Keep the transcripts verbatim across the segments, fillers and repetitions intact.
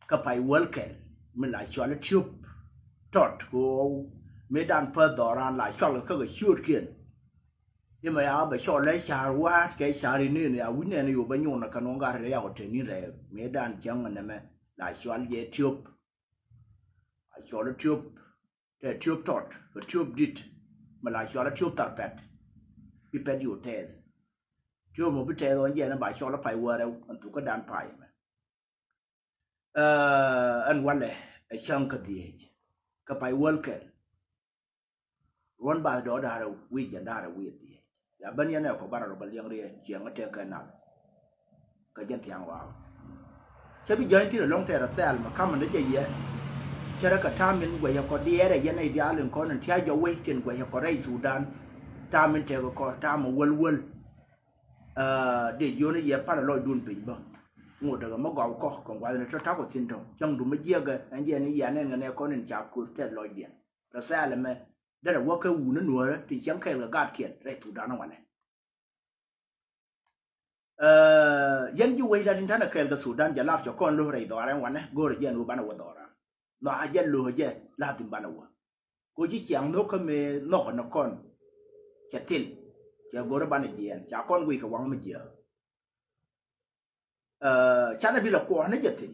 kä pay wäl kɛl mi la cɔal i̱ Tiöp Tɔt kɛ ɣöö mëëdan päth dhɔran la cɔal kɛ kä kɛ ciöötkiɛn. Imɛ ya bɛ cɔl ɛ ca̱r wa̱a̱t kɛ ca̱r ini ni a wi̱c nɛn i̱ wä bä nyuun ɛ kɛ nuɔ̱ŋ gat rɛy a wä te ni̱n rɛy mëëdan cäŋ ɛ nɛmɛ la cɔal jɛ Tiöp. A cɔl i̱ Tiöp, tɛ Tiöp Tɔt kɛ Tiöp Dit mi la cɔal i̱ Tiöp Thar Pɛt. Bi pɛt yo̱o̱ tɛth. Tiöp mɔ bi tɛth ɣɔn jɛn ɛ ba cɔl i̱ pay wäl rɛw ɛn thukädan pay mɛ. Ɛn walɛ ɛ cäŋ kä dhieec kä pay wäl kɛl. Ruɔ̱n bath dɔɔk da̱rɛ wi̱i̱ jiɛn da̱rɛ wi̱i̱ dhieec. Ya ben yɛn ɛ kɔ barɛ rɔ bä liɛŋ riɛt ciɛŋ ɛ tɛk kɛ nath. Kä jɛn thia̱a̱ŋ wa̱a̱ cä bi jäny thil ɛlɔ̱ŋ tɛɛr ɛ thɛɛl mɛ ka̱m ɛn dee jɛ yɛ. Cärɛ kɛ ta̱a̱ min guɛcɛ kɔ diɛɛrɛ yɛn ɛ diaal in kɔn in tia̱a̱ jɔwec tin guɛcɛ kɔ rɛy Thudan. Ta̱a̱ min tɛk kɔ ta̱a̱ mɛ wäl wäl. Dee jiön i̱ yɛ palɛ lɔcdun piny bä. Ŋot dägɛ mä gɔw kɔ kɛ gua̱thni tɔ takɔ thi̱n tɔ cäŋdu mä jiäkɛ ɛn jɛ ni yia nɛn kɛ nɛ kɔn in ca ko̱th tɛth lɔcdiɛn. Rɛ thɛɛl ɛmɛ derɛ wä kɛ wuni nuäärä ti cäŋ kɛɛl kɛ gaatkiɛn rɛy Thudan wanɛ. Yɛn ji̱ wecdan tin ta̱nɛ kɛɛl kɛ Thudan jɛ lap cɛ kɔn lo̱ rɛy dhɔaran wanɛ go̱o̱rɛ jɛ ɛn wä banɛ wä dhɔaran. Nhɔakä jɛ lo̱ jɛ la̱th in banɛ wä. Ko ji̱ ciaŋ nhök kä mëë nhɔk ni kɔn. Cɛ thil cɛ go̱rä banɛ jiɛɛn ca kɔn guic kɛ waŋ mi jiääk. Canɛ bi lɛ kuɔɔk ni jɛ thi̱n.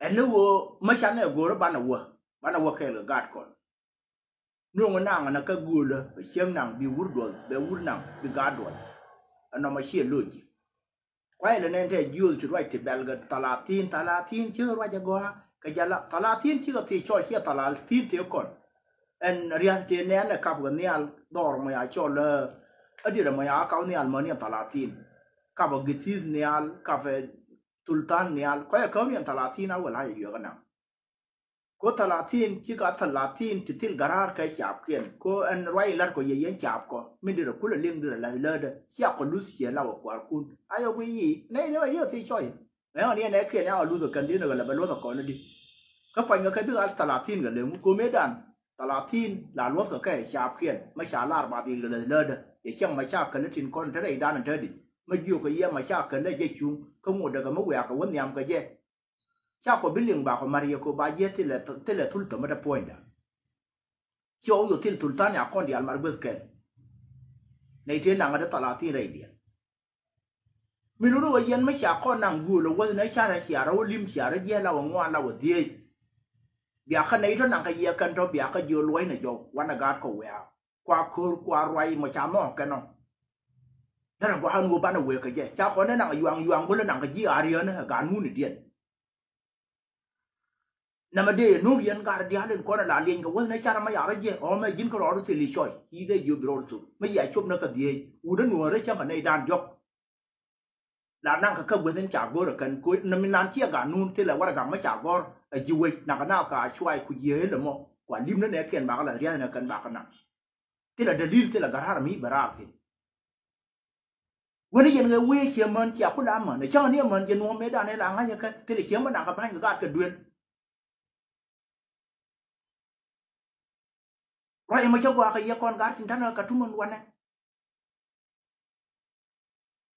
Ɛn ni ɣöö mä canɛ go̱rä banɛ wä banɛ wä kɛɛl kɛ gaat kɔn. Nuɔ̱ŋ naŋ na kä göölä bɛ cieŋ naŋ bi wur duɔth bɛ wur naŋ bi gaat duɔth. Ɛnɔmɔ ciɛ lo̱c ji̱. Kuay lɛ nɛn tɛ jiöth ti ruac ti bɛl kɛ thalathin, thalathin cikɛ ruac agɔaa kɛ jala thalathin cikɛ thiec cɔc ciɛ thalathin tëë kɔn. Ɛn riath tëë nɛn ɛ kap kɛ nhial dhɔr mɔ ya cɔl ɛ adiɛt ɛmɔ ya kap nhial mäni ɛ thalathin. Kap ɛ githith nhial kap ɛ thulthan nhial kuay ɛ käp ni ɛn thalathin a wä la̱c ɛ yuɛk ɛ naŋ. Ko thalathin cika thalathin ti thil garar kɛ capkiɛn ko ɛn ruac in lar kɔ yɛ yɛn cap kɔ min dirɛ kulɛ liŋ dirɛ lath lädä cia kɔ luth ciɛ la wä kuarkun. Ayɔ guic yi nɛy ni wä yɛ thi cɔy. Mɛ ɣän yɛn ɛ kiɛn ya wä luth kɛn dinɛ kɛ lɛ bɛ luth kɔn di. Kä puany kɛ kɛ bikal thalathin kɛ lemu ko mëëdan. Thalathin la luth kɛ kɛ capkiɛn mɛ ca lar ba dhil kɛ lath lädä yɛ cäŋ mɛ ca kɛn tin kɔn te rɛy dan te di. Mɛ jiök kɛ yɛ mɛ ca kɛn lɛ jɛ cuŋ kä ŋot dɛ kɛ mɛ wiak kɛ wä nhiam kɛ jɛ. Ca kɔ bi liŋ ba kɔ mar yɛ kɔ ba jiɛ thilɛ thultha mɛ dɛ puɔ̱nyda. Ciɛ wä yɔ thil thulthan ya kɔn diaal mar gueth kɛl. Nɛy tëë naŋ dee thalathin rɛy diɛn. Mi run wä yɛn mi ca kɔn naŋ guul wä wäth nɛ carɛ ciarä wä lim ciarä jiɛ la wä ŋuan la wä dhieec. Biakä nɛy tɔ naŋ kɛ yɛ kɛn tɔ biakä jiɔ luɔ̱c nɛ jɔw wanɛ gaat kɔ wiaa. Kua ko̱r kua ruac mɔ ca mɔɔk kɛn ɔ. Derɛ gɔaa ni wä banɛ wëë kɛ jɛ ca kɔn ni naŋ yuaŋ yuaŋ wälä naŋ kɛ ji̱ a riäänä ɛ gaat nuni diɛn. Nɛmɛ dee yɛ no̱o̱ŋ yɛn gat diaal in kɔn ɛ la lieny kɛ wäth nɛ carɛ mɛ yarä jiɛ ɔ mɛ ji̱n kä rɔɔdu thil i̱ cɔy ci dee jiö bi rɔɔdu thok mɛ yia cop nä kä dhieec wut ɛ nuäärä cäŋ kɛ nɛy dan diɔ̱k. La naŋ kɛ kä gueth in ca go̱r ɛ kɛn koc nɛ mi nan ciɛ gat nuun thilɛ warɛ gak mɛ ca gɔ̱r ɛ ji̱ wec nakä naath ka a cuay ku jiɛ ël ɛmɔ kua lim nä nɛ kiɛn bakä la ria̱th nɛ kɛn bakä naŋ. Thilɛ dalil thilɛ garar mi bɛ raar thil. Wänä yɛn ɣɛ wee ciɛ män cia kula män ɛ cäŋ ni män jɛ nuɔ̱ɔ̱m mëëdan ɛ la ŋa̱c ɛ kɛ thilɛ ciɛ män da̱ŋ kɛ ba̱ny kɛ gaat kɛ duel. Ruac ɛmɔ cä gɔaa kɛ yɛ kɔn gaat tin ta̱nä kɛ tumän wanɛ.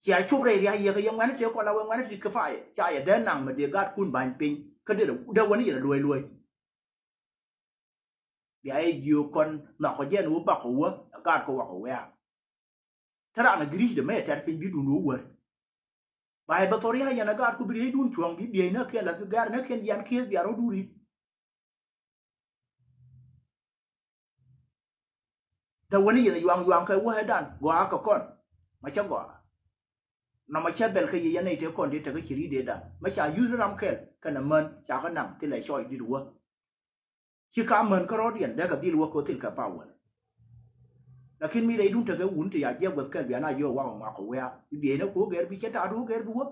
Cia cop rɛy ria̱c yɛ kɛ yɛ ŋuɛ̈ni tëë kɔn la wee ŋuɛ̈ni ti kɛ payɛ ca yɛ dee naŋ mɛ dee gaatkun ba̱ny piny kä dee dee wänä yɛn ɛ luɔ̱c luɔ̱c. Bia yɛ jiök kɔn nhɔakɔ jɛn wä bakɔ wä ɛ gaatkɔ wakɔ wɛ̈ɛ̈. Te raan a giri̱cdɛ mɛ yɛ tɛr piny bi dun wä wär. Ba yɛ bɛ thɔr ya̱ yɛn a gaatkɔ bi riecdun cuɔ̱ŋ bi bieyni a kiɛn lath bi gɛ̈r ni a kiɛn jian kieth bia rɔ̱dun ri̱t. Dee wäni yɛn a yuaŋ yuaŋ kɛ wähɛdan gɔaa kɛ kɔn. Ma cä gɔaa. Nɔmɔ cä bɛl kä yɛ yɛn nɛy tëë kɔn ti tekä ci ri̱t dee dan ma ca yuth ram kɛl kɛnɛ män ca kä naŋ thilɛ cɔɔc di̱t wä. Ci ka män kä rɔɔdiɛn dee kɛ dhil wä kɛ thil kɛ power. Lakin mi rɛydun tekɛ wun ti ya jiɛk guäth kɛl bia na jiɔ wakɔ ŋuak kɛ wia i̱ bieyni ku wä gɛr bi cɛ taat wä gɛr bi wä.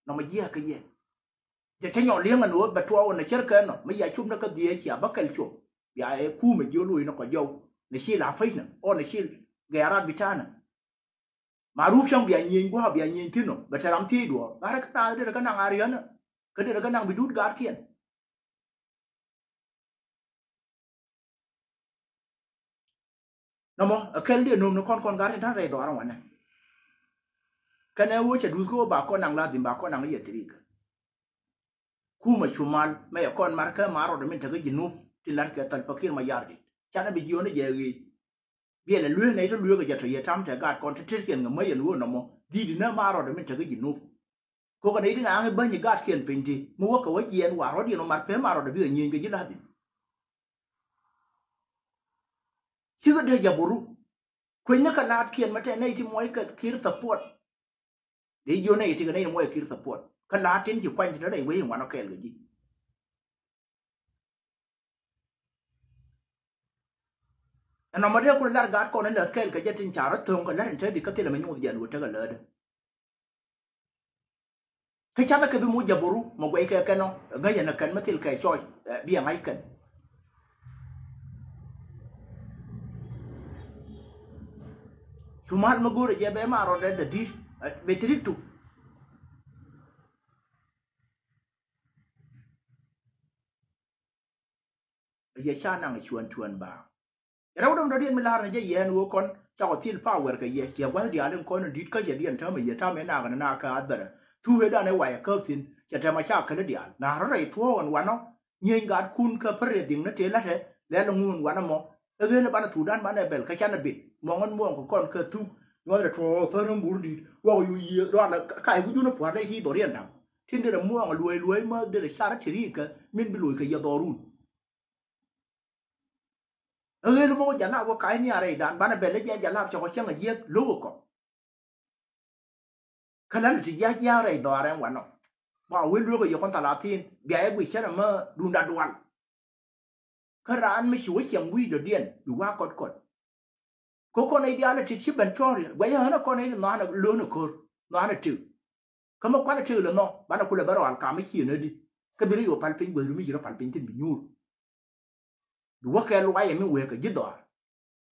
Nɔmɔ jiɛk kɛ yɛ. Jɛ cä nyɔk li̱eŋ ɛn ɣöö bɛ tuɔɔk ɛn ɛ cär kɛ nɔ mi ya cop ni kä dhieec cia bä kɛl cop. Bia ɛ kuumɛ jiö loc ni kɔ jɔw ni cil a pec ni ɔ ni cil gɛɛr rat bi ta̱a̱nä. Ma rup cäŋ bia nyieny gua̱a̱k bia nyieny thi̱n ɔ bɛ te ram thiec duɔ̱ɔ̱r gat kä naath derɛ kä naŋ a riänä. Kä derɛ kä naŋ bi duut gaatkiɛn. Nɔmɔ ɛ kɛl diɛ no̱o̱ŋ ni kɔn kɔn gat in ta̱n rɛy dhɔaar in wanɛ. Kɛnɛ wä cɛ duth kä wä ba kɔn naŋ ladhim ba kɔn naŋ yɛ thirikä. Kumɛ Cumal mɛ yɛ kɔn mar kä mar rɔdɛ min tekä Jinub tin lar kɛ Salva Kiir Mayardit. Canɛ bi jiɔni jɛ ɣic. Biɛlɛ lueek nɛy ti lueek kɛ jɛ tɔ yɛ tam tɛ gaat kɔn ti tirkiɛn ŋɛ mäc ɛn ɣöö nɔmɔ dhi̱i̱t inä mar rɔdɛ min tekä Jinub. Kokɛ nɛy ti naaŋ i̱ bäny i̱ gaatkiɛn piny ti mi wäkɛ wä jiɛɛn wa rɔ̱diɛn wä mar pee mar rɔdɛ bikɛ nyieny kɛ ji̱ la̱thi̱n. Cikɛ dee jaboru. Kuecni kɛ la̱a̱tkiɛn mɛ tɛ nɛy ti muɔckɛ Kiir support. Dee jiö nɛy ti kɛ nɛy ti muɔckɛ Kiir support kä la̱a̱t tin ci kuany ti te rɛy wec in wanɔ kɛɛl kɛ ji̱. Ɛnɔmɔ dee kun lar gaat kɔn in lät kɛɛl kɛ jɛ tin ca rɔ tho̱o̱ŋ kɛ lät in te di kä thilɛ mɛ nyuuth jɛ luɔt tekɛ lätdä. Kä canɛ kɛ bi mu jaboru mɛ guɛy kɛ kɛn ɔ ŋäc ɛn ɛ kɛn mɛ thil kɛ cɔc. Bi ɛ ŋa̱c kɛn. Cumal mɛ go̱o̱rɛ jɛ bɛ ma rɔdɛ dɛ dhi̱r bɛ tirik tuk. Yɛ ca naŋ cuän cuän ba. Rɛw dɔ̱ŋ dɔ̱diɛn mi la̱r ni jɛ yɛn ɣöö kɔn cakɔ thil power kɛ yɛ ciɛ gua̱th diaal in kɔn in di̱t kä cɛ diɛn täämɛ yɛ täämɛ in nakä ni nakä a dhɛrɛ. Thuup ëë dan ɛ wayɛ käp thi̱n cɛ tɛmɛ ca käl diaal na rɔ rɛy thuɔ̱ɔ̱k ɛn wanɔ. Nyieny gaatkun kä pär rɛy dhiŋ ni tëë la̱tɛ lɛl ŋun wanɔ mɔ. Ɛ ɣen ɛ banɛ thuudan banɛ bɛl kä canɛ bit muɔ̱ŋ ɛn muɔ̱ɔ̱ŋ kɛ kɔn kä thuk. Nyuɔ̱th rɛ tuɔɔk thär in bur di̱i̱t wakɔ yu yiëë rɔɔdɛ ka i̱ wi̱cdun ɛ pua̱r rɛy ti dhɔriɛn da̱ŋ. Tin derɛ muɔɔŋ luɔ̱c luɔ̱c mä derɛ car ti ri̱i̱kä min bi lo̱ckɛ yɛ dhɔrun. Ɣel mɔ jalap wä ka̱c ni a rɛy dan banɛ bɛl ni jɛ jalap cɔk cäŋ a jiäk lo̱k ɛ kɔ. Kä län ti jiac jiac rɛy dhɔaar ɛn wanɔ. Ba wee lueek ɛ yɛ kɔn thalathin bia yɛ guic cärɛ mä dunda dual. Kä raan mi ci wä ciɛŋ wi̱i̱ dɔ̱diɛn bi wa̱a̱ kɔt kɔt. Kä kɔn i̱ diaal i̱ tit ci ben cɔɔri guɛc ɣän ɛ kɔn i̱ nhɔanɛ lo̱n ɛ ko̱r nhɔanɛ tëk. Kä mi kualɛ tëk lɛ nhɔ banɛ kulɛ bä rɔal kam i̱ ciënädi. Kä bi rɔ yo̱o̱ pal piny guäthri mi ci rɔ pal piny thi̱n bi nyuur. Bi wä kɛ luayɛ mi wëë kɛ ji̱ dhɔaar.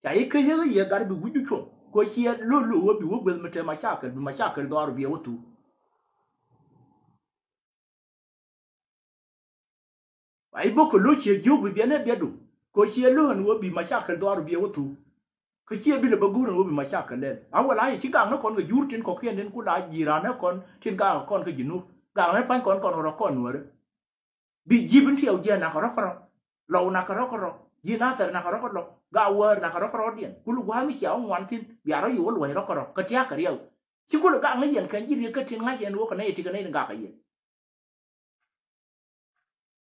Ca i̱ kä yek i̱ yɛ gat bi wi̱c bi cuɔ̱ŋ kɛ ciɛ lo̱l lo̱l wä bi wä gueth mi te macakɛl bi macakɛl dhɔaar bi ɛ wä thuk. Wa i̱ bok kɛ lo̱c ciɛ jiök bi biɛn ɛ biɛtdu kɛ ciɛ lo̱l ɛn wä bi macakɛl dhɔaar bi ɛ wä thuk. Kä ciɛ bi lɛ bä go̱o̱r ɛn wä bi macakɛl lɛl a wä la yɛ ci gakni kɔn kɛ jur tin kɔ̱kiɛn tin ku la ji̱ ran ɛ kɔn tin gak kɔn kä ji̱ nup gakni pa̱ny kɔn kɔn rɔ kɔn nuäärä. Bi ji̱ bin tiɛw jiɛ nakä rɔ̱ kärɔ̱. Lɔw nakä rɔ̱ kärɔ̱ ji̱ nathɛr nakä rɔ̱ kärɔ̱ ga wäär nakä rɔ̱ kärɔ̱ diɛn kul gua̱a̱ mi cia wä ŋuan thi̱n bia rɔ̱ yo̱o̱ luɔ̱c rɔ̱ kärɔ̱ kä tia̱a̱ kɛ riɛw. Ci kulɛ gak ŋäc yɛn kɛn ji̱ riek kä tin ŋa̱c yɛn wä kɛ nɛy ti kɛ nɛy ti gak kɛ yɛ.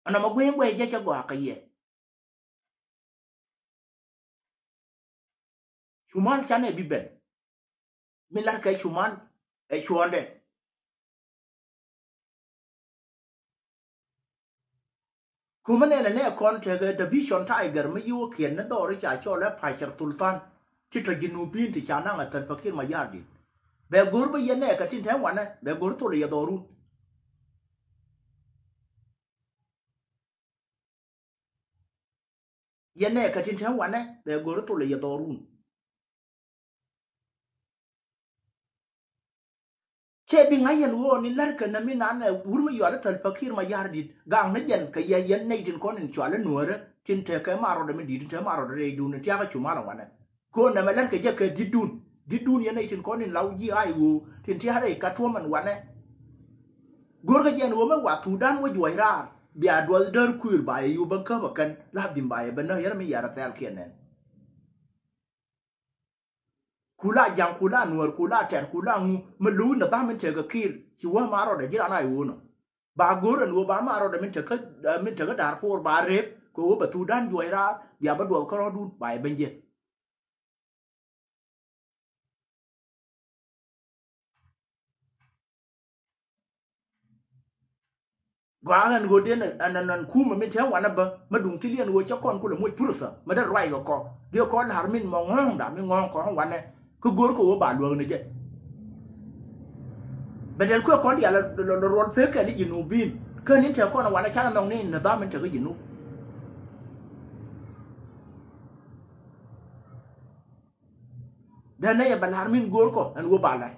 Ɛnɔmɔ gui̱ny guɛy jɛ cɛ gɔaa kɛ yɛ. Cumal canɛ bi ben. Mi lar kɛ cumal ɛ cuɔndɛ. Kumä nɛnɛ nɛ kɔn tekɛ division tiger mi yiwä kiɛn ni dhɔri ca cɔl ɛ Pacir Thulthan. Ti tɔ Jinubin ti ca naŋ ɛ Salva Kiir Mayardit. Bɛ go̱r bä yɛn nɛ kɛ tin te wanɛ bɛ go̱r thol yɛ dhɔrun. Yɛn nɛ kɛ tin te wanɛ bɛ go̱r thol yɛ dhɔrun. Cɛ bi ŋa̱c yɛn ɣöö ni lär kɛ nä mi nan ɛ wur mi yual i̱ Salva Kiir Mayardit gaŋ ni jɛn kɛ yɛ yɛn nɛy tin kɔn in cual i̱ nuäärä tin tekɛ marɔdɛ mi di̱t in te marɔdɛ rɛydun in tiakä cu mal in wanɛ. Kɛ ɣöö nɛmɛ lär kɛ jɛ kɛ dhi̱tdun dhi̱tdun yɛn nɛy tin kɔn in law ji̱ ay ɣöö tin tiakä rɛy ka tuɔ̱mɛn wanɛ. Go̱rkɛ jɛn ɣöö mɛ wa thuudan wä juɔc raar bia duɔth däär kui̱r ba yɛ yop bän käp ɛ kɛn la dhim ba yɛ bä näk yɛn mi yɛr ɛ thɛɛl kiɛ nɛn. Kula jaŋ kula nuɔr kula tɛr kula ŋu mi lo̱wi ni dham min tekɛ Kiir ci wä ma rɔdɛ ji̱ ran a iwonɔ. Ba go̱r ɛn wä ba ma rɔdɛ min tekɛ min tekɛ Darfur ba rep kɛ wä bɛ thudan juɔc raar bia bä duɔth kärɔ̱dun ba yɛ ben jiɛ. Gɔaa ɛn ɣöö den ɛn ɛn ɛn kumɛ min te wanɛ bä mä duŋ thil yɛn ɣöö cä kɔn kulɛ moc pursa mä dee ruac kɛ kɔ dee kɔ la̱r min mɔ ŋɔ̱ɔ̱ŋda min ŋɔ̱ɔ̱ŋ kɔ wanɛ. Kä go̱o̱r kɛ ɣöö ba luäk ni jɛ. Bɛ dɛl kuɛ kɔn diaal lɔ lɔ ruɔl pek kɛn i̱ Jinubin kä ni te kɔn wanɛ canɛ nhɔk ni nidham in te kä Jinub. Dee nɛy ɛ bɛ la̱r min go̱o̱r kɔ ɛn ɣöö ba la̱r.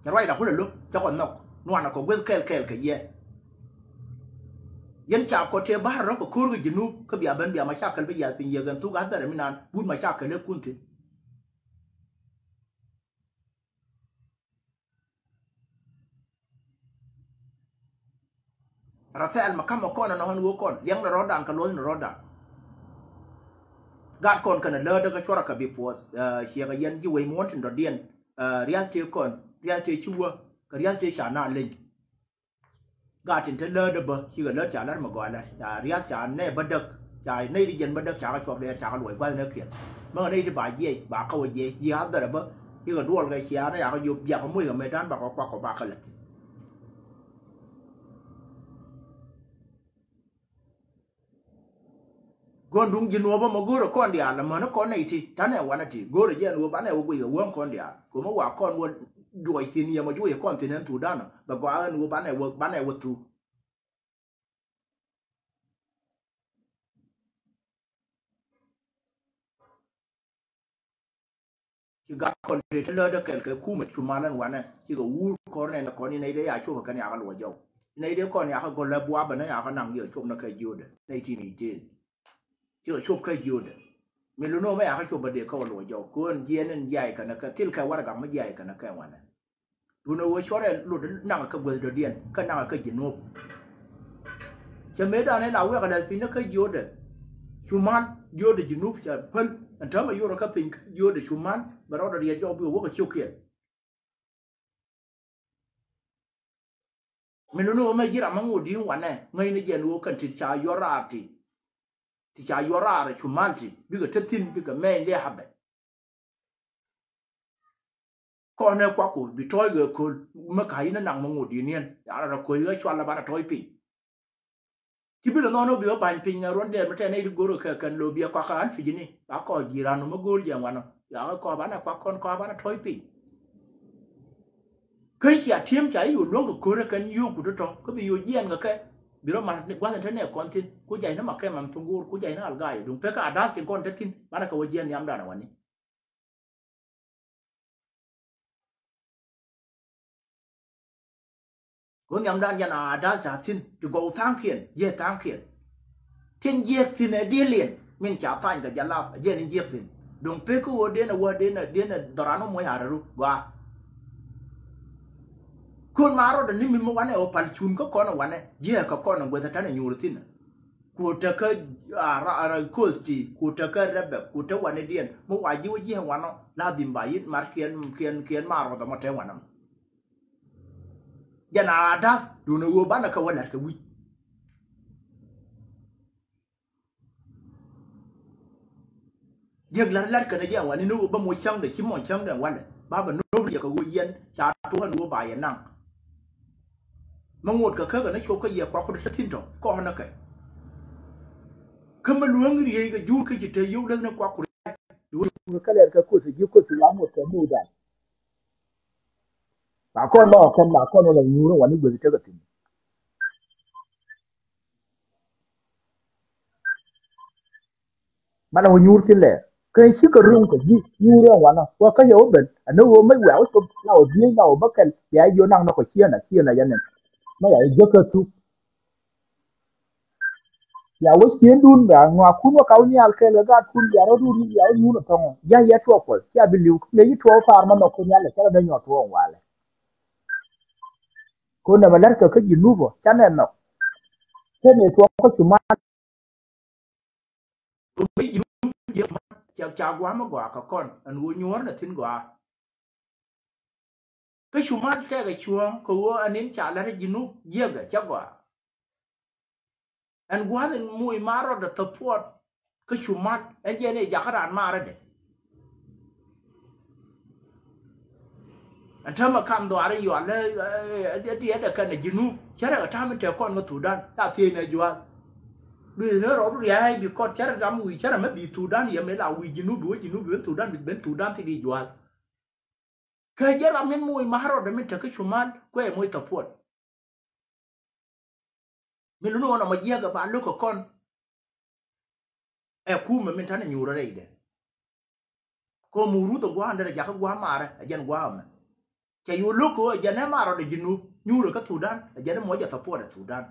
Cɛ ruacda kulɛ lo̱k cɛ kɔ nhɔk nuanɛ kɔ gueth kɛɛl kɛɛl kɛ yɛ. Yɛn ca kɔt tëë ba̱r rɔ̱k kɛ ko̱r kɛ Junub kä bia ben bia macakɛl bi yiath piny yɛ gɛn thuk a dhɛrɛ mi naan wut macakɛl ëë kun thi̱n. Rɔ thɛɛl mɛ ka̱m ɛ kɔn ɛnɔ ɣän ɣöö kɔn liɛŋ ni rɔ̱dan kɛ luɔ̱th ni rɔ̱dan. Gat kɔn kɛnɛ läätdä kä cuɔrɛ kɛ bi puɔth, eh, ciɛkɛ yɛn ji̱ wec muɔ̱ɔ̱n tin dɔ̱diɛn, eh, riath tëë kɔn riath tëë ci wä kɛ riath tëë ca na leny. Gat tin te läätdä bä cikɛ lät ca lät mɛ gɔaa lät ca riath ca nɛy bädäk ca nɛy ti jɛn bädäk ca kɛ cuɔp dɛɛr ca kɛ luɔc gua̱th nɛ kiɛth. Mäŋɛ nɛy ti ba jiɛc ba kawä jiɛc ji̱ a dhɛrɛ bä cikɛ duɔl kɛ cia nɛ ca kɛ jiɔp jiak kɛ muc kɛ mëë da̱n ba kɛ kuak kɔ ba kɛ lät thi̱n. Gɔn duŋ ji̱ nuɔ̱ɔ̱pä mɔ go̱o̱rɛ kɔn diaal amäni kɔn nɛy ti ta̱nɛ wanɛ ti go̱o̱rɛ jɛ ɛn ɣöö banɛ wä guic kɛ wäŋ kɔn diaal. Ko̱mä wa kɔn wä juɔc thi̱n yɛ mɔ juɔc kɔn thi̱n ɛn thuk da̱nɔ bɛ gɔaa ɛn ɣöö banɛ wä banɛ wä thuk. Ci gat kɔn ti te läätdä kɛl kɛ kumɛ cu mal ɛn wanɛ cikɛ wur kɔr nɛn kɔn inɛy dee ya copɛ kɛn yakä luɔc jɔw. Inɛy dee kɔn yakä gɔl lɛ buabɛ nɛ yakä naŋ yɛ cop nɛ kɛ jiötdɛ nɛy tin itel. Cikɛ cop kɛ jiötdɛ. Mi luni wä mɛ yakä cop bä dee kä wä luɔc jɔw kɛ ɣän jiɛn in jiay kɛn kɛ thil kɛ warɛgak mi jiay kɛn kɛ wanɛ. Duundɛ ɣöö cuɔrɛ lot naŋ kä guäth dɔ̱diɛn kä naŋ kä Junub. Cɛ mëëdan in la wek a lɛth piny ni kä jiötdɛ cu mal jiötdɛ Junub cɛ päl. Ɛn täämɛ yorɛ kä piny kä jiötdɛ cu mal bɛ rɔɔdɛ riɛt jɔk bi wä wä kɛ ciökiɛn. Min ni ni ɣöö mɛ ji̱ ram mä ŋot di̱i̱n wanɛ ŋäcni jɛn ɣöö kɛn ti ca yuɔr raar ti ti ca yuɔr raar cu mal ti bikɛ te thi̱n bikɛ mɛny dee habɛ. Kɔn ɛ kuak ku bi tɔ̱ɔ̱c kɛ köl mi ka yini naŋ mi ŋot yiniɛn. Ya̱r rɔ köc ɣä cual ɛ banɛ tɔ̱ɔ̱c piny. Ci bi lɛ nhɔn ɔ bi ɣä ba̱ny piny ɛ ruɔ̱n dɛɛr mi tɛn ɛ iti go̱r kɛ kɛn lo̱ bi ɛ kuak kɛ ɣän pi̱cini ba kɔɔk ji̱ ran nɔ mi go̱o̱r jɛ ŋuan ɔ. Ya̱r ɣä kɔɔk banɛ kuak kɔn kɔɔk banɛ tɔ̱ɔ̱c piny. Kä cia ti̱em ca i̱ yo̱o̱ luäŋ kɛ ko̱rä kɛn yio̱o̱k ku tɔ̱tɔ̱ kä bi yo̱o̱ jiɛɛn kɛ kɛ. Bi rɔ man gua̱th in te nɛ kɔn thi̱n ku jac ni ma kɛm am thuŋ go̱o̱r ku jac ni alga̱a̱c duŋ pek kä adas tin kɔn te thi̱n banɛ kɛ wä jiɛɛn nhiamdan ɛ wani. Kɛ wä nhiamdan jɛn a das ca thi̱n ti gɔw tha̱a̱ŋkiɛn jiɛ tha̱a̱ŋkiɛn. Tin jiɛk thi̱n ɛ diɛliɛn min ca tha̱a̱ny kɛ jalap ɛ jɛn in jiɛk thi̱n. Duŋ pek kä ɣöö den ɛ wä den ɛ den ɛ dhɔran wä muɔc a rɛru gɔaa. Kun ma rɔdɛ ni mi mi wanɛ ɛ wä pal cun kä kɔn ɛ wanɛ jiɛ kɛ kɔn ɛ guɛth ɛ tän ɛ nyuur thi̱n ɛ. Ku tekä ara ara koth ti ku tekä rɛbɛ ku te wani diɛn mi wa ji̱ wä ji̱ wanɔ la dhim ba yit mar kiɛn kiɛn kiɛn ma rɔdɔ mɔ te wanɔ. Jɛn a dath dun a wä banɛ kɛ wä lɛt kɛ wi̱c. Jiäk la̱r la̱r kɛnɛ jɛ ŋuani ni wä bä moc cäŋdɛ ci mɔc cäŋdɛ walɛ ba bɛ no̱o̱p riɛk kɛ wä yɛn ca tuɔ̱k ɛn wä ba yɛ naŋ. Mä ŋot kɛ käk ɛn cop kä yɛ kuak kut tä thi̱n tɔ kɔn ɛ kɛ. Kä mä luäŋ riey kɛ jur kä ci te yio̱w läth ni kuak kut. Kä lɛr kɛ koth ji̱ koth wa ŋot kɛ moc dan. Ba kɔn ba kɔn ba kɔn wä lɛ nyuur ɛ wani gueth tekɛ thi̱n. Banɛ wä nyuur thin lɛ kɛ cikɛ ruŋ kɛ ji̱ nyuur ɛn wanɔ wä kä yɛ wä ben. Ɛn ni wä mec wɛ̈ɛ̈k wä cop la wä biey la wä bä kɛl bia jiɔ naŋ nɔ kɛ cieen a cieen a yɛn ɛn. Mɛ ya jiäkä thuk. Ya wä cieen dun bia ŋɔakun wä ka wä nhial kɛl kɛ gaatkun bia rɔ dun bia wä nyuur ɛ thɔŋ. Ja̱ yɛ tuɔɔk puɔl cia bi li̱w ŋäc ji̱ tuɔɔk pa̱a̱r ma nhɔk kun nhial kɛ cä rɔ dee nyuɔth tuɔɔk walɛ. Kun nɛmɛ lɛr kɛ kä ji̱ nupɔ canɛ nhɔk. Kɛn ɛ tuɔɔk kä cu man. Ca gua̱a̱m mi gɔaa kɛ kɔn ɛn ɣöö nyuɔ̱ɔ̱r nɛ thi̱n gɔaa. Kä cu mat tɛkɛ cuɔ̱ɔ̱ŋ kɛ ɣöö ɛn in ca la̱t ji̱ nup jiäkɛ cä gɔaa. Ɛn gua̱a̱th in muc ma rɔɔdɛ thäpuɔt kä cu mat ɛn jɛn i̱ jakä raan marädɛ. Ɛn täämɛ kam dhuaar in yual ɛ diɛɛdɛ kɛn ɛ ji̱ nup cärɛ kɛ ta̱a̱m in te kɔn kä Thudan ca thiec nɛ jua̱a̱th. Luith ni rɔɔdu ria̱a̱c bi kɔt cärɛ ram wi̱i̱ cärɛ mɛ bi Thudan yɛ mëë la wi̱i̱ ji̱ nup bi wä ji̱ nup bi ben Thudan bi ben Thudan thil i̱ jua̱a̱th. Kä jɛ ram min muc ma rɔɔdɛ min te kä cu mal kuɛ muc thäpuɔt. Mi luni ɣɔn ɔmɔ jiäk ɛ ba lo̱k kɛ kɔn. Ɛ kumɛ min ta̱nɛ nyuurä rɛydɛ. Kɛ ɣöö muk Ruth ɛ gua̱a̱ndɛ rɛ jakä gua̱a̱ maarä ɛ jɛn gua̱a̱ ɛmɛ. Cɛ yo̱o̱ lo̱k kɛ ɣöö ɛ jɛn ɛ maarɔdɛ ji̱ nup nyuurä kä Thudan ɛ jɛn ɛ muɔcɛ thäpuɔt ɛ Thudan.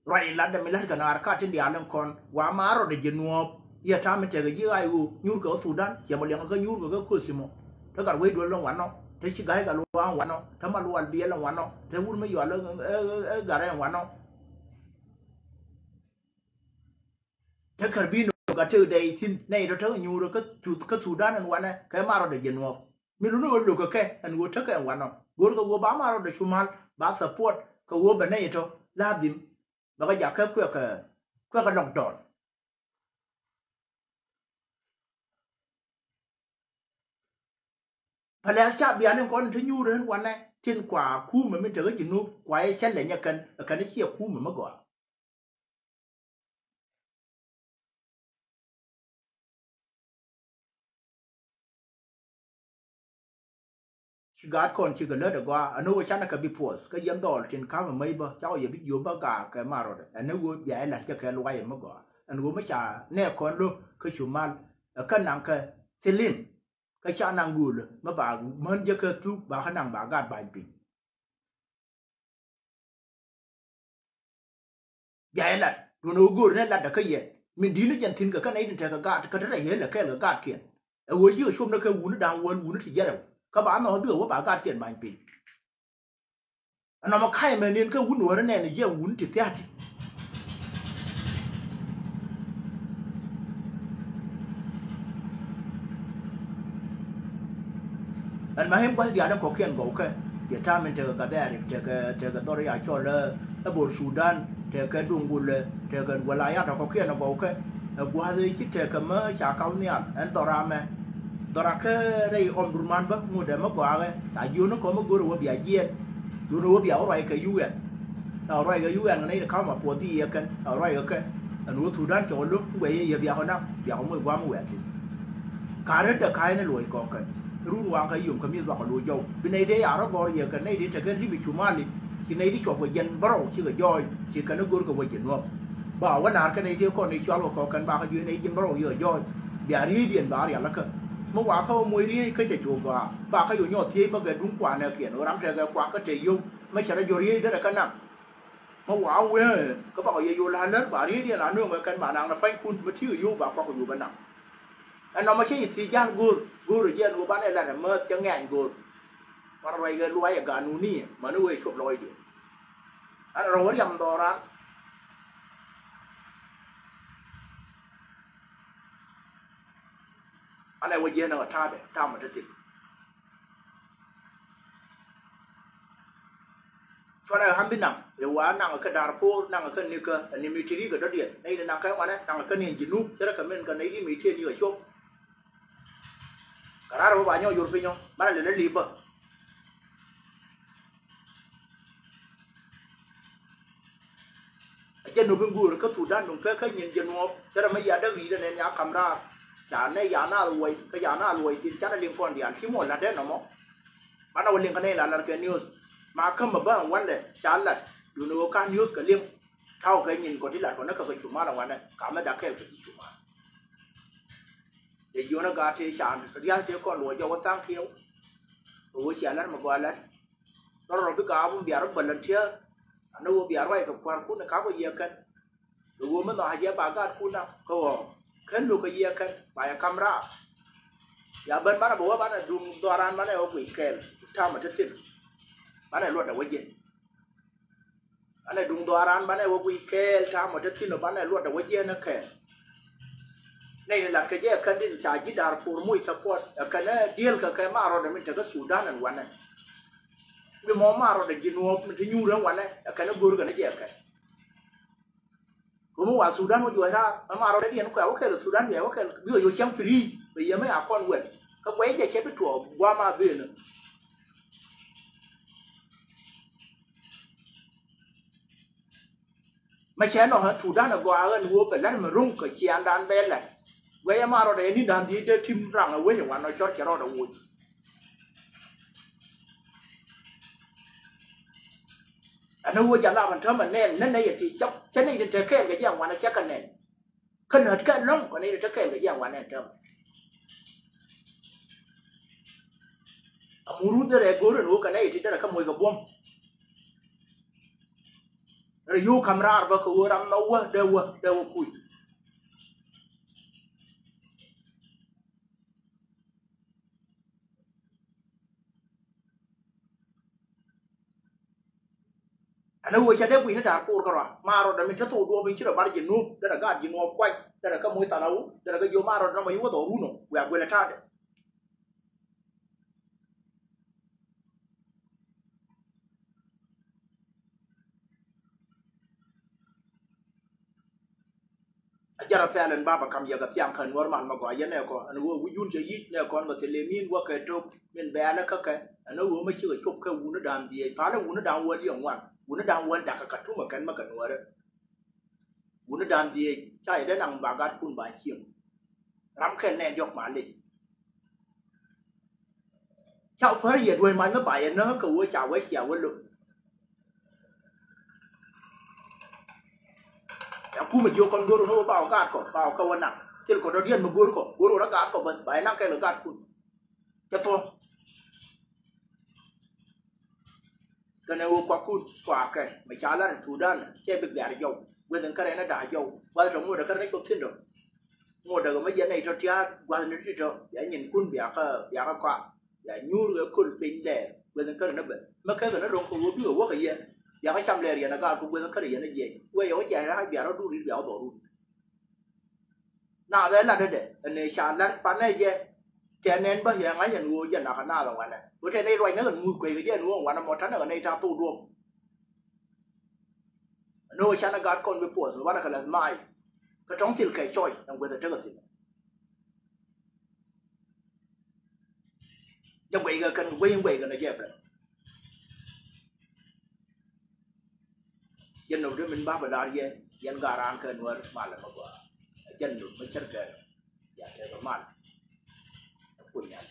Ruac ilat dɛ mi la̱t kɛ naar ka tin diaal in kɔn wa ma rɔɔdɛ ji̱ nuɔɔp. Yɛ ta̱a̱ mi tekɛ ji̱ ɣaac ɣöö nyuurkɛ kä Thudan, ciɛ mɔ liɛŋkɛ kä nyuurkɛ kä Kothimɔ. Te Gatwec duel in wanɔ, te ci Ga̱a̱c Gatluak in wanɔ, te Malual Biɛl in wanɔ, te wur mi yɔal ɛ, ɛ, ɛ, ɛ Gatdɛ in wanɔ. Te Karbino Gatdɛ dɛy thi̱n nɛy tɔ te nyuurɛ kä Thu-, kä Thudan in wanɛ kɛ ma rɔɔdɛ ji̱ nuɔɔp. Mi luni ɣöö lo̱kɛ kɛ ɛn ɣöö tekɛ ɛn wanɔ. Go̱rkɛ ɣöö ba ma rɔɔdɛ cumal ba support kɛ ɣöö bɛ nɛy tɔ ladhim bɛ kɛ jakä kuɛkɛ, kuɛkɛ lockdown. Pɛlɛth ca bian in kɔn te nyuur in wanɛ tin kua kumɛ mi tekä ji̱ nuɔɔp kua yɛ cä leny ɛ kɛn, ɛ kɛn ciɛ kumɛ mi gɔaa. Ci gaat kɔn cikɛ lät ɛ gɔaa, ɛn ɣöö canɛ kɛ bi puɔth kä yɛn dhɔl tin ka̱mɛ mäc bä, cakɔ yɛ bi jiöp bä gaak kɛ ma rɔɔdɛ, ɛn ɣöö bia jɛ la̱t cɛ kɛ luac ɛmɛ gɔaa. Ɛn ɣöö mi ca nɛɛkɔn lo̱k kä cumal, ɛ kä naŋ kɛ thilim, kä ca naŋ göölä mi ba män jɛ kɛ thuk, ba kä naŋ ba gat ba̱ny piny. Bia jɛ lat, duundɛ ɣöö göörä ni latdä kä yɛ. Min di̱t ni jɛn thi̱n kɛ kä nɛy tin tekɛ gaat, kä te rɛy ɣel ɛ kɛɛl kɛ gaatkiɛn. Ɛ ɣöö cikɛ cop ni kɛ wutni da̱ŋ wäl, wutni ti jiɛn rɛw. Kä ba nhɔk a bikɛ wä ba gaatkiɛn ba̱ny piny. Ɛn nɔmɔ ka̱c ɛmɛ ni̱n kä wut Nuäärä nɛɛni jiɛn wutni ti thia̱a̱ti. Ɛn ma hem gua̱th diaal in kɔ̱kiɛn gɔwkɛ. Yɛ ta̱a̱ min tekɛ Gadhɛɛr, tekɛ, tekɛ dhɔr ya cɔl ɛ, ɛ Bor Sudan, tekɛ Duŋgulɛ, tekɛ Walayat ɛ kɔ̱kiɛn ɛ gɔwkɛ. Ɛ gua̱th ɛ ci tekɛ mä ca kap nhial, ɛn dhɔr amɛ. Dhɔr akä rɛy Omdurman bä, ŋut ɛmɛ gɔakɛ. Ca jiöni kɔmɛ go̱rɛ wä bia jiɛn. Duundɛ wä bia wä ruac kɛ U N. Ca ruac kɛ U N kɛ nɛy ti ka̱mɛ puɔth i̱ yɛ kɛn. Ca ruac kɛ kɛ. Ɛn wä Thudan cɔk lo̱k, wɛ yɛ yɛ biakɔ naŋ, biakɔ moc gua̱a̱m wɛ̈ɛ̈ thi̱n. Ka̱rä dee ka̱a̱cni luɔc kɔɔk kɛn. Run waŋ kä yom kä mi̱eth bakɔ lo̱c jɔw. Bi nɛy dee ya̱r rɔ gɔ̱r yɛ kɛn nɛy dee tekɛ ri̱k i̱ cumali. Ci nɛy di cuɔp kɛ jiɛn bärɔw cikɛ jɔɔc, ci kɛn i̱ go̱rkɛ wä jiɛn nuɔ̱k. Ba wä la̱r kä nɛy tëë kɔn i̱ cual kɛ kɔɔk kɛn bakɔ jiöc nɛy jiɛn bärɔw yɛ jɔɔc. Bia ri̱i̱cdiɛn ba rialikä. Mi wakä wä moc ri̱i̱c kä cɛ cu gɔaa. Bakä yɛ nyɔɔth thiec bä kɛ duŋ kuanɛ kiɛn. Ɣöö ram tekɛ kuak kä te yio̱w. Mi cɛ rɔ jɔr ri̱i̱c derɛ kä naŋ. Mi wa wee, kä bakɔ yɛ yol la̱r lär ba ri̱i̱cdiɛn la nööŋɛ kɛn ba naŋ ni pa̱nykun mi ti̱i̱ yio̱w ba kuak kɛ yio̱w bä naŋ. Ɛn nɔmɔ cä yi thiec ja̱l go̱o̱r, go̱o̱r ɛ jɛ ɛn ɣöö banɛ lat ɛmääth cä ŋɛ̈ny go̱o̱r. Banɛ ruac kɛ luac ɛ ganuni, mäni wee cop lɔcdiɛn. Ɛn rɔ wä riam dhɔran. Anɛ wä jiɛn ɛ ta̱a̱dɛ, ta̱a̱mɛ te thil. Cuarɛ ɣän bi naŋ, ɛ wa naŋ kä Darfur, naŋ kä nikä, ɛ ni mi tiri kɛ dɔ̱diɛn. Nɛy ni naŋ kä ŋuanɛ, naŋ kä ni Junub, cärɛ kɛ min kɛ nɛy ti mi tiri ni kɛ cop. Kɛ raar ɛ wä ba nyɔk yor piny ɔ, banɛ lɛ lɛ lip bä. A jɛ nop in go̱o̱r kä Thudan duŋ pek kä nyin jɛ nuɔɔp. Cɛ rɛ mi ya däk ri̱i̱t ɛn ɛn ya kam raar. Ca nɛ ya naath wuɔy, kä ya naath wuɔy thi̱n canɛ liŋ kɔn diaal ci mɔ la̱t dee nɔmɔ. Banɛ wä liŋ kä nɛy la la̱r kɛ news. Ma käm bä ɛn wandɛ ca la̱t. Duundɛ ɣöö ka news kɛ liŋ. Ta̱wä kɛ nyin kɔ ti la̱t kɔ nä kä kɛ cumal ɛn wanɛ. Ka mɛ dak kɛɛl kɛ ti cumal. Dee jiɔnä gaat tëë ca ria̱th tëë kɔn luɔc jɔk wä tha̱a̱ŋ kiɛw. Kɛ ɣöö cia la̱t mɛ gɔaa la̱t. Rɔ rɔ bi gaak wun bia rɔ volunteer. Anɛ ɣöö bia ruac kɛ kua̱rkun ɛ kak wä yiëë kɛn. Kɛ ɣöö mi nhɔakä jɛ ba gaatkun na kä ɣɔɔ kän lo̱k kɛ yiëë kɛn ba yɛ kam raar. Ya ben banɛ bɛ wä banɛ duŋ dhɔran banɛ wä guic kɛɛl. Tamɛ te thi̱n. Banɛ luɔtdɛ wä jɛ. Banɛ duŋ dhɔran banɛ wä guic kɛɛl tamɛ te thi̱n banɛ luɔtdɛ wä jɛ ni kɛɛl. Nɛy ni lat kɛ jɛ kän din ca ji̱ Darfur muc support ɛ kɛn ɛ diël kɛ kɛ ma rɔɔdɛ min tekä Sudan ɛn wanɛ. Bi mɔ ma rɔɔdɛ ji̱ nuɔɔp min te nyuur ɛn wanɛ ɛ kɛn ɛ go̱o̱r kɛn ɛ jɛ kɛn. Rum wa Sudan wä juɔc raar, ma ma rɔɔdɛ diɛn kua wä kɛl Sudan bia wä kɛl, bi wä yɔ cäŋ free, bɛ yɛ mɛ a kɔn wɛl. Kä guɛc jɛ cɛ bi tuɔɔk, guama ben. Mɛ cɛ nɔ hɛ Sudan a gɔaa ɣän wä bɛ lɛr mɛ ruŋ kɛ ciandan bɛ lɛr. Guɛc ma rɔɔdɛ ni dan di dee tim raŋ a wec a wan nɔ cɔr cɛ rɔɔdɛ woc. Ɛn ni wä jɛ lap ɛn täämɛ nɛn, nɛn nɛy ti cä, cä nɛy ti te kɛɛl kɛ jɛ ɛn wanɛ cä kɛ nɛn. Kä lät kɛ lɔ̱ŋ kɛ nɛy ti te kɛɛl kɛ jɛ ɛn wanɛ ɛn täämɛ. Amuru derɛ go̱r ɛn wä kɛ nɛy ti derɛ kä moc kɛ buɔ̱m. Rɛ yio̱w ka̱m raar bä kɛ ɣöö ram nhɔk wä dee wä dee wä kuc. Ɛn ɣöö ca dee gui̱ni da̱a̱r ko̱o̱r kärɔa maar rɔ dämi te thok duɔ̱ɔ̱p in ci rɔ bar ji̱ nuɔ̱ɔ̱p derɛ gaat ji̱ nuɔ̱ɔ̱p kuac derɛ kä muc thalaw derɛ kä ji̱ maar rɔ dämi ci wä dhɔk run ɔ wiaa guelɛ ta̱a̱dɛ. A jara thɛl ɛn baba kam yɛ kɛ thiaŋ kɛ nuɔr mal ma gɔaa yɛn nɛ kɔ ɛn ɣöö wi̱c jun cɛ yic nɛ kɔn kɛ thil lemi in wä kɛ tok min bɛɛlɛ kä kɛ ɛn ɣöö ma cikɛ cop kɛ wuni da̱a̱n dhieec palɛ wuni da̱a̱n wäl yɛ ŋuan wuni da̱a̱n wäl dakä kɛ tumɛ kɛn ma kɛ nuɔrɛ. Wuni da̱a̱n dhieec ca yɛ dee naŋ ba gatkun ba cieŋ. Ram kɛl nɛ diɔ̱k ma lic. Ca pär yɛ duec mac mi ba yɛ näk kɛ wee ca wee cia wee lo̱k. Ɛ kumɛ jiök kɔn go̱r wä ni wä ba wä gaat kɔ ba wä kä wä naŋ thil kɔ dɔ̱diɛn mi go̱r kɔ go̱r wä rɔ gaat kɔ ba yɛ naŋ kɛl kɛ gaat kun. Cɛ thuɔ̱k. Kɛnɛ wä kuakun kuakɛ mɛ ca lar Thudan cɛ bi gɛr jɔw weth in kärɛ ni da̱a̱ jɔw guath tɔ ŋot ɛ kärɛ ni cop thi̱n dɔ. Ŋot dägɛ mä yɛn nɛy tɔ tia̱a̱r gua̱thni ti tɔ bia nyinkun bia kä bia kä kɔak bia nyuur kɛ köl piny dɛɛr gueth in kärɛ ni ben mä kɛkɛ ni ro̱ŋ kɛ ɣöö bikɛ wäkɛ yɛ bia kä cam lɛɛr yɛn a gaatku gueth in kärɛ yɛn a jiɛc wee yɛ wä jiac ra̱a̱c bia rɔ duut ri̱t bia wä dhɔk run. Naath ɛ lat dee ɛn ëë ca lat panɛ jɛ. Tɛ nɛn bä yɛ ŋa̱c ɛn ɣöö jɛ nak ɛ naath ɛ wanɛ ɣöö tɛ nɛy ruac näk ɛn muth kueckɛ jɛ ɛn ɣöö ɛn wanɛ mɔ ta̱nɛ kɛ nɛy ta̱a̱ thok duɔ̱ɔ̱p. Ni ɣöö canɛ gat kɔn bi puɔth mi banɛ kɛ lɛth maay. Kɛ tɔ̱ŋ thil kɛ cɔc ɛn gueth ɛ tekɛ thil. Jɛ guɛckɛ kɛn kɛ guey in guɛckɛ nɛ jɛ kɛn. Jɛ nöp di min ba bɛ lar yɛ yɛn gat raan kɛ nuɛr malɛ mɛ gɔaa. Jɛ nöp mi cär kɛn ya tekɛ mal. Ɛ kun yan.